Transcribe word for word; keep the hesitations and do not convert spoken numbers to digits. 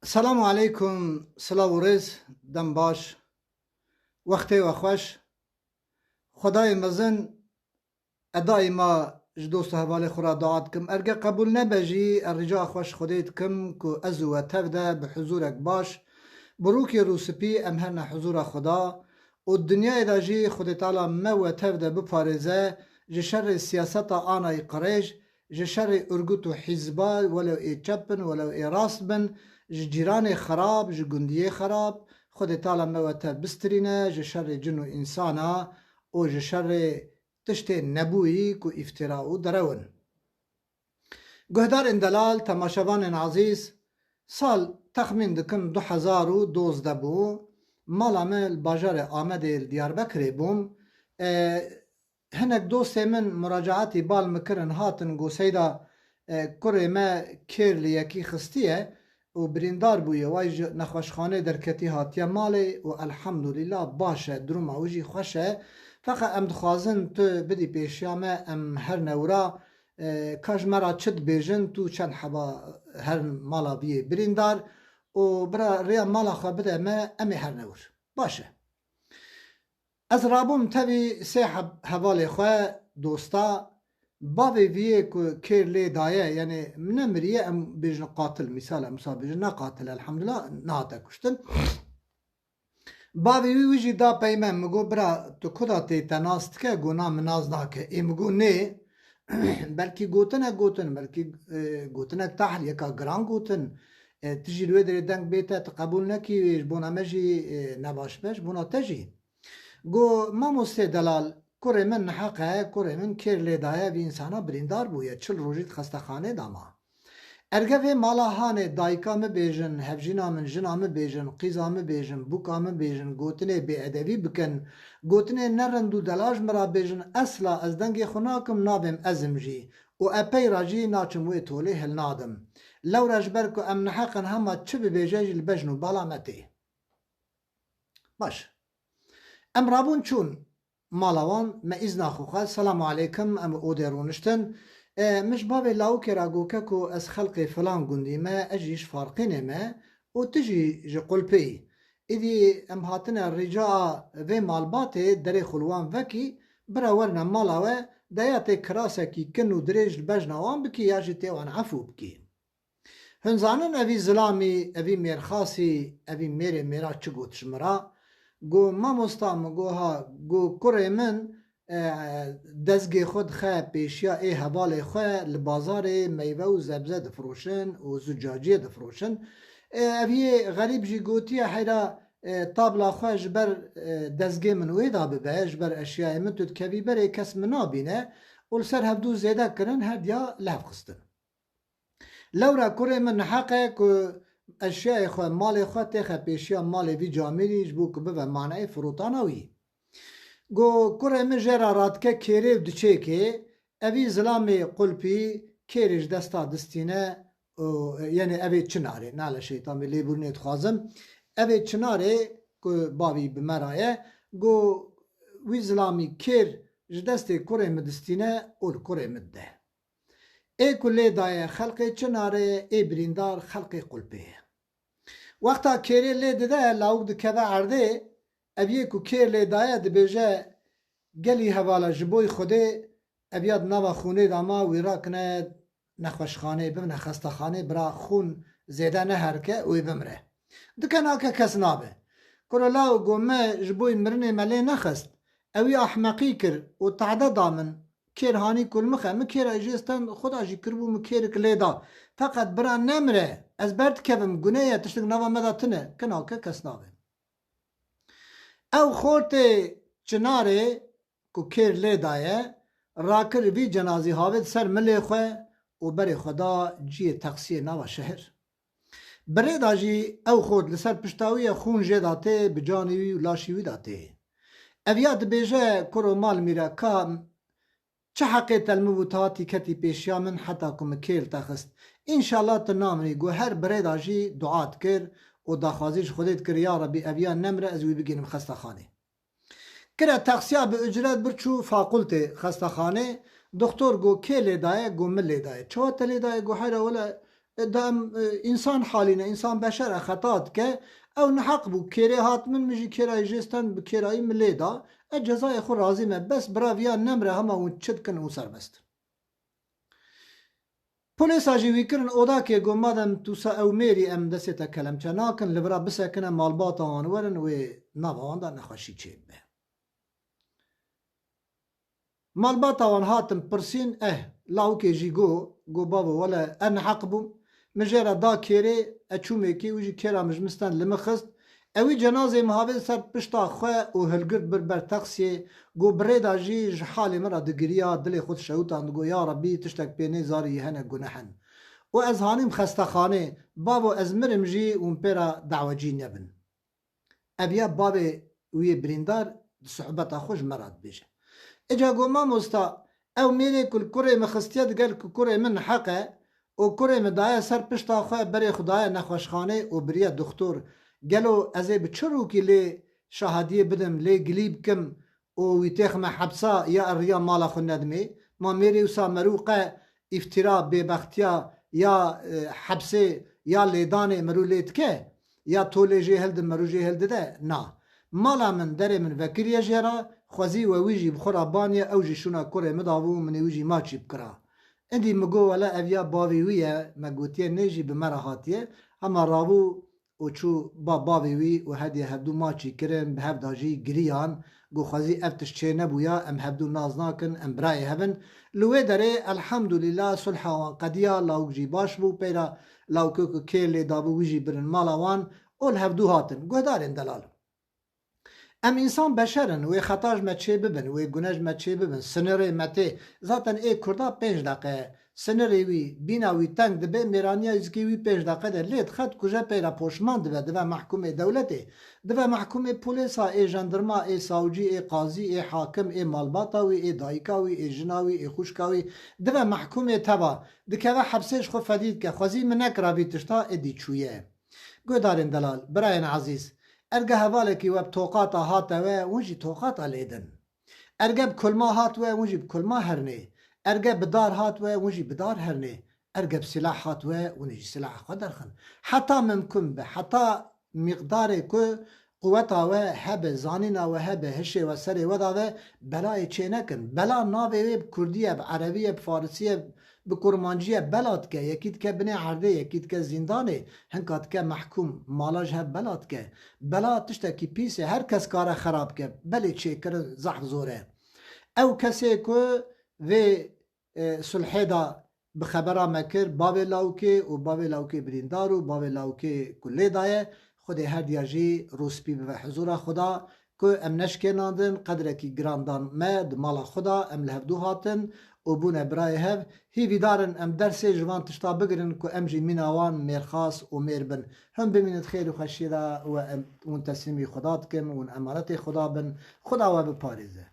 Selamu aleykum, silav û rêz, dem baş, wextê we xweş. Xwedayê mezin, e daîma ji dost û hevalê xwe re dua dikim. Erge qebûl nebe jî, e rica xwe ji Xwedê dikim ku ez û we tev de bi huzûrek baş, bi rûkê rûspî em herne huzûra Xweda û di dinyayê de jî Xwedê Teala me we tev de biparêze ji şerê siyaseta anayî qirêj, ji şerê urgut û hîzba, welew ê çep bin, welew ê rast bin, ji cîranê xerab, ji gundiyê xerab, Xwedê Teala me we tev bistirîne, ji şerê cin û însana û ji şerê tiştê nebûyî ku îftira û derew in. Guhdarên delal, temaşevanên ezîz, sal texmîn dikim du hezar û dozdeh bû, mala me li bajarê Amedê li Diyarbekirê bûm. E, hinek dostê min muracaetî bal min kirin, hatin got, Seyda, e, kurê me kêr li yekî xistiye û birîndar bûye, way ji nexweşxanê derketî hatiye malê û elhamdulîlah baş e, duruma wî jî xweş e. Feqet em dixwazin tu bidî pêşiya me, em herne wira, e, ka ji me re çi dibêjin, tu çend heba her mala viyê birîndar û bira rêya mala xwe bide me, em ê herne wir. Baş e. Ez rabûm tevî sê heb-, hevalê xwe, dosta, bavê viyê ku kêr lê daye, yani ne miriye, em bêjin qatil, misal em wisa bêjin, ne qatil, elhamdulillah, nehate kuştin. Bavê wî, wî jî da pey me, min got, bira, tu kuda tê, te nas dike? Got, na, min nas nake. Ê, min got, nê, belkî gotinek gotin, belkî, e, gotinek tahl, yeka giran gotin. E, tu jî li wê derê deng bê te, tu qebûl nekî, ji bona me jî, e, ne baş be, ji bona te jî. Got, mamostê delal, kurê min neheq e, kurê min kêr lê daye, vî însana birîndar bûye, çil rojî di xestexanê de ma. Erge vê mala hanê dayika min bêjin, hevjîna min, jina min bêjin, qîza min bêjin, bûka min bêjin, gotinê bêedevî bikin, gotinê ne rind û delal ji min re bêjin, esla ez dengê xwe nakim, nabêm ezim jî û epey re jî naçim wê tolê hilnadim. Lewra ji ber ku em neheq in, hema çi bibêje jî li bejn û bala me tê. Baş. Em rabûn çûn mala wan, me îzna xwe xwest, selamu aleykum, em odê rûniştin. E, min ji bavê lawikê re got, keko, ez xelqê filan gundî me, ez jî ji Farqînê me û tu jî ji Qulpê yî. Îdî em hatine rîca vê malbatê, derê xwe li wan vekî, bira werine mala we, deya tê kirasekî kin û dirêj li bejna wan bikî ya jî tê wan efû bikî. Hûn zanin evî zilamî, evî mêrxasî, evî mêrê mêra çi got ji min re? Got, mamosta, min got, ha, got, kurê min, e, dezgê xwe dixe pêşiya ê hevalê xwe, li bazarê meyve û zebze difiroşin û zucaciyê difiroşin. E, ev yê xerîb jî gotiye, heyra, e, tabla xwe ji ber, e, dezgê min wê da bibe, ji ber eşyayê min tu dikevî berê, kes min nabîne û li ser hevdû zêde kirin, her diya li hev xistin. Lewra kurê min neheq e ku eşyayê xwe, malê xwe têxe pêşiya malê vî camêrî ji bo ku bibe maneyê firotana wî. Got, kurê min jê re radike kêrê û diçêkê, evî zilamê qulpî kêrê ji desta distîne û, yanî evê çinarê, nale şeytan, lêbûrînê dixwazim. Evê çinarê ku bavî bi me re ye, got, wî zilamî kêr ji destê kurê min distîne û li kurê min dide. Ê ku lê daye xelqê çinarê, ê birîndar xelqê qulpê ye. Wexta kêrê lê dide, lawik dikeve erdê, ev yê ku kêr lê daye dibêje, gelî hevala, ji boy Xwedê, ev ya di nava xûnê de ma, wî rakine nexweşxanê, bibine xestexanê, bira xûn zêde neherike û wî bimire. Dike nake kes nabe. Kuro law, got, me ji boy mirinê me lê nexist. Ewî ahmeqî kir û tehde da min. Kêr hanî ku li min xe, min kêra jê stand xwe da jî kiribû, min kêrik lê da. Feqet bira nemire, ez berdikevim, gune ye, tiştik nava me de tune. Kinake kes nabe. Ew xortê çinarê ku kêr lê daye, rakir vî cenazî havêt ser milê xwe û berê xwe da ciyê teqsiyê nava şehir. Bi rê de jî ew xort li ser pişta wî ye, xûn jê de tê, bi canê wî û laşî wî de tê. Ev ya dibêje, kuro mal mîre, ka çi heqê te li min bû, tu hatî ketî pêşiya min heta ku min kêl te xist. Înşallah tu namirî. Got, her bi rê de jî dua dikir û daxwazî ji Xwedê dikir, ya Rebî, ev ya nemire, ez wî bigihînim xestexanê. Kire teqsiya bi ucret bir çû fakultê xestexanê. Doktor got, kê lê daye? Got, min lê daye. Çawa te lê daye? Got, heyra wele E, da em, e, însan halî ne, însan beşer e, xeta dike. Ew neheq bû, kêrê hat min, min jî kêrayî jê stand, bi kêrayî min lê da. E, cezayê xwe razî me. Bes bira viya nemre, hema hûn çi dikin û serbest in. Polêsa jî wî kirin odakê, got, madem tu sa ew mêrî, em destê te kelemçe nakin, li vira bisekine malbata wan werin, wê nava wan de nexweşî çêbibe. Malbata wan hatin pirsîn, eh, lawikê jî got, got, bavo, wele ez neheq bûm. Min jê re da kêrê, ez çûm êkê, wî jî kêra min ji min stand, li min xist. Ewî cenazê min havêt ser pişta xwe û hilgirt bir ber taksiyê, got, bi rê de jî ji halê min re digiriya, dilê xwe dişewitand, digot, ya Rebbî, tiştek pê nê, zarî yê hene guneh in. Û ez hanîm xestexanê, bavo, ez mirim jî hûn pê re dawecî nebin. Ev ya bavê wî yê birîndar di sohbeta xwe ji me re dibêje. Îca got, mamosta, ew mêrê ku li kurê min xistiye, digel ku kurê min neheq e û kurê min daye ser pişta xwe, berê xwe daye nexweşxanê û biriye doxtor. Gelo ez ê bi çi rûkî lê şahadiyê bidim, lê gilî bikim û wî têxime hepsa, ya ez riya mala xwe nedimê? Ma mêrê wisa merû qe îftira, bêbextiya ya, e, hepsê ya lêdanê merû lê dike? Ya to lê jê hildi, merû jê hildide? Na. Mala min, derê min vekiriye jê re, xwezî we wî jî bi xwe re baniye, ew jî şûna kurê min dabû, min ê wî jî maçî bikira. Îndî min got, wele ev ya bavê wî ye, me gotiye nê jî bi me re hatiye, hema rabû û çû ba bavê wî û hediye hevdû maçî kirin, bi hev de jî giriyan, got, xwezî ev tişt çênebûya, em hevdû nas nakin, em birayê hev in. Li wê derê, elhamdulîla, sulha wan qediya, lawik jî baş bû, peyra lawikê ku kêr lê dabû, wî jî birin mala wan û li hevdû hatin. Guhdarên delal. Em însan beşer in, wê xeta ji me çê bibin, wê gune ji me çê bibin, sinirê me tê. Zaten ê Kurda pênc deqe ye. Sinirê wî, bîna wî teng dibe, mêraniya zikê wî pênc deqe de lê dixe, dikuje, peyra poşman dibe, dibe mehkûmê dewletê. Dibe mehkûmê polêsa, ê jandarma, ê sawcî, ê qazî, ê hakim, ê malbata wî, ê dayika wî, ê jina wî, ê xwişka wî. Dibe mehkûmê teva. Dikeve hepsê, ji xwe fedî dike. Xwezî min nekira vî tişta, êdî çûye. Guhdarên delal, birayên ezîz, erge hevalekî we bi toqata hate we, hûn jî toqata lê din. Erge bi kulma hat we, hûn jî bi kulma hernê. Erge bi dar hat we, hûn jî bi dar hernê. Erge bi silah hat we, hûn jî silaha xwe derxin. Heta mimkun be, heta mîqdarê ku quweta we hebe, zanîna we hebe, hişê we serê we de be, belayê çê nekin. Bela navê wê bi kurdî ye, bi erebî ye, bi farisî ye, bi kurmancî ye, bela dike. Yekî dike binê erdê, yekî dike zîndanê, hinka dike mehkûm, mala ji hev bela dike. Bela tiştekî pîs e, her kes kare xerab ke, belê çêkirin zehf zor e. Ew kesê ku vê, e, sulhê de bi xebera me kir, bavê lawikê û bavê lawikê birîndar û bavê lawikê ku lê daye, Xwedê her diya jî rûspî bibe huzûra Xweda, ku em neşkênandin, qedrekî giran dan me di mala xwe de, em li hevdû hatin û bûne birayê hev. Hîvîdar in em dersê ji van tişta bigirin, ku em jî mîna wan mêrxas û mêr bin. Hûn bimînin di xêr û xweşiyê de û em, hûn teslîmî Xweda dikin, hûn emaretê Xweda bin. Xweda we biparêze.